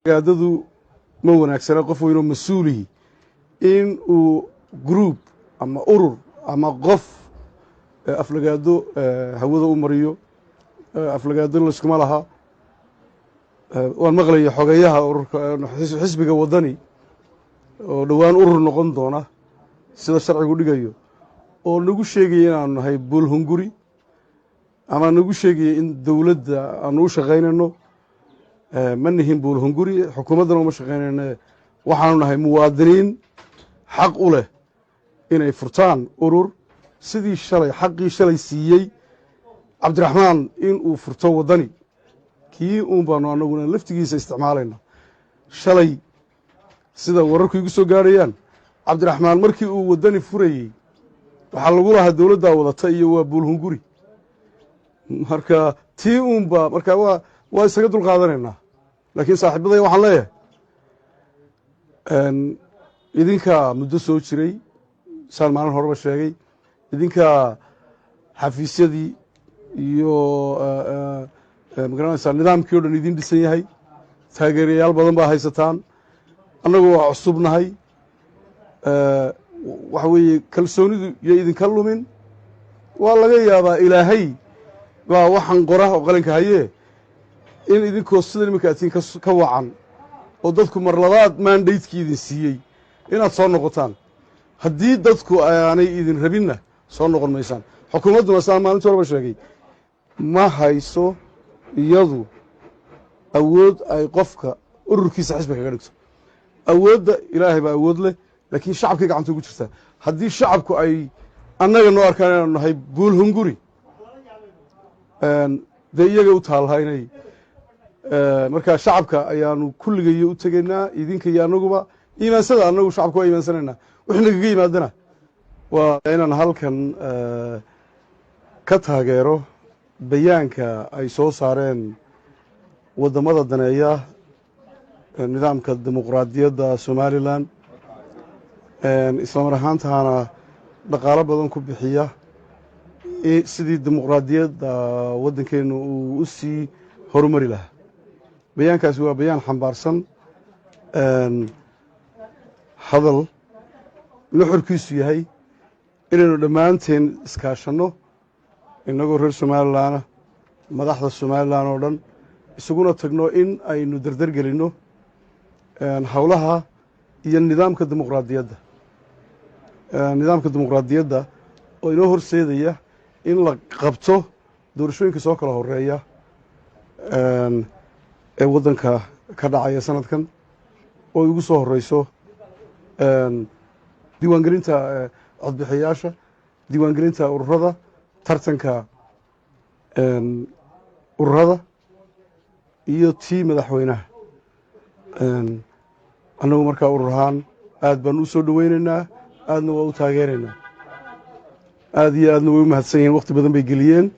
Gaadadu ma wanaagsana. Qof weynoo mas-uulihi in uu group ama urur ama qof aflagaado hawada u mariyo, aflagaado layskuma laha. Waan maqlaya xogeyaha ururka xisbiga Waddani oo dhowaan urur noqon doona sida sharcigu dhigayo, oo nagu sheegaya inaanu nahay buulhunguri ama nagu sheegaya in dowladda aanu u shaqaynayno. Ma nihin buulhunguri, xukuumaddana uma shaqaynayno. Waxaanu nahay muwaadiniin xaq u leh inay furtaan urur, sidii shalay xaqii shalay siiyey Cabdiraxmaan in uu furto Waddani, kii uun baanu annaguna laftigiisa isticmaalayna. Shalay, sida wararku igu soo gaarhayaan, Cabdiraxmaan markii uu Waddani furayey waxaa lagu lahaa dowladdaa wadata iyo waa buulhunguri. Marka tii uunba marka waa isaga dul qaadanaynaa. Laakiin saaxiibaday waxaan leeyahay, idinkaa muddo soo jiray, saan maalin horeba sheegay, idinkaa xafiisyadii iyo magaranaysaa nidaamkii o dhan idin dhisan yahay, taageerayaal badan baa haysataan. Annagu waa cusubnahay. Waxa weeye, kalsoonidu yo idinka lumin. Waa laga yaabaa, Ilaahay baa waxaan qora oo qalinka hayee, in idinkoo sida iminka atiin ka wacan oo dadku mar labaad mandate-kii idin siiyey inaad soo noqotaan. Haddii dadku aanay idin rabinna, soo noqon maysaan. Xukuumadduna, sidaan maalintii horeba sheegay, ma hayso iyadu awood ay qofka ururkiisa xisbi kaga dhigto. Awoodda Ilaahay baa awood leh, laakiin shacabkay gacanta ugu jirtaa. Haddii shacabku ay annaga noo arkaan inaanu nahay buulhunguri, dee iyaga u taallaa inay. Marka shacabka ayaanu kulligayo u tegaynaa, idinka iyo annaguba iimaansada. Annagu shacabka waa iimaansanaynaa, wixii nagaga yimaadana waa inaan halkan ka taageero bayaanka ay soo saareen waddamada daneeya nidaamka dimuqraadiyadda Somaliland, islamar ahaantaana dhaqaalo badan ku bixiya sidii dimuqraadiyadda waddankeenu uu u sii horumari lahaa. Bayaankaasi waa bayaan xambaarsan hadal nuxurkiisu yahay inaynu dhammaanteen iskaashanno, innagoo reer Somaliland-na, madaxda Somaliland oo dhan isuguna tagno in aynu dardar gelinno howlaha iyo nidaamka dimuqraadiyadda, nidaamka dimuqraadiyadda oo inoo horseedaya in la qabto doorashooyinka soo kala horeeya ee waddanka ka dhacaya sanadkan, oo igu soo horeyso diiwaangelinta codbixiyayaasha, diiwaangelinta ururada, tartanka ururada iyo tii madaxweynaha. Annagu markaa urur ahaan aad baan u soo dhoweynaynaa, aadna waa u taageeraynaa, aad iyo aadna way u mahadsan yihiin, waqti badan bay geliyeen.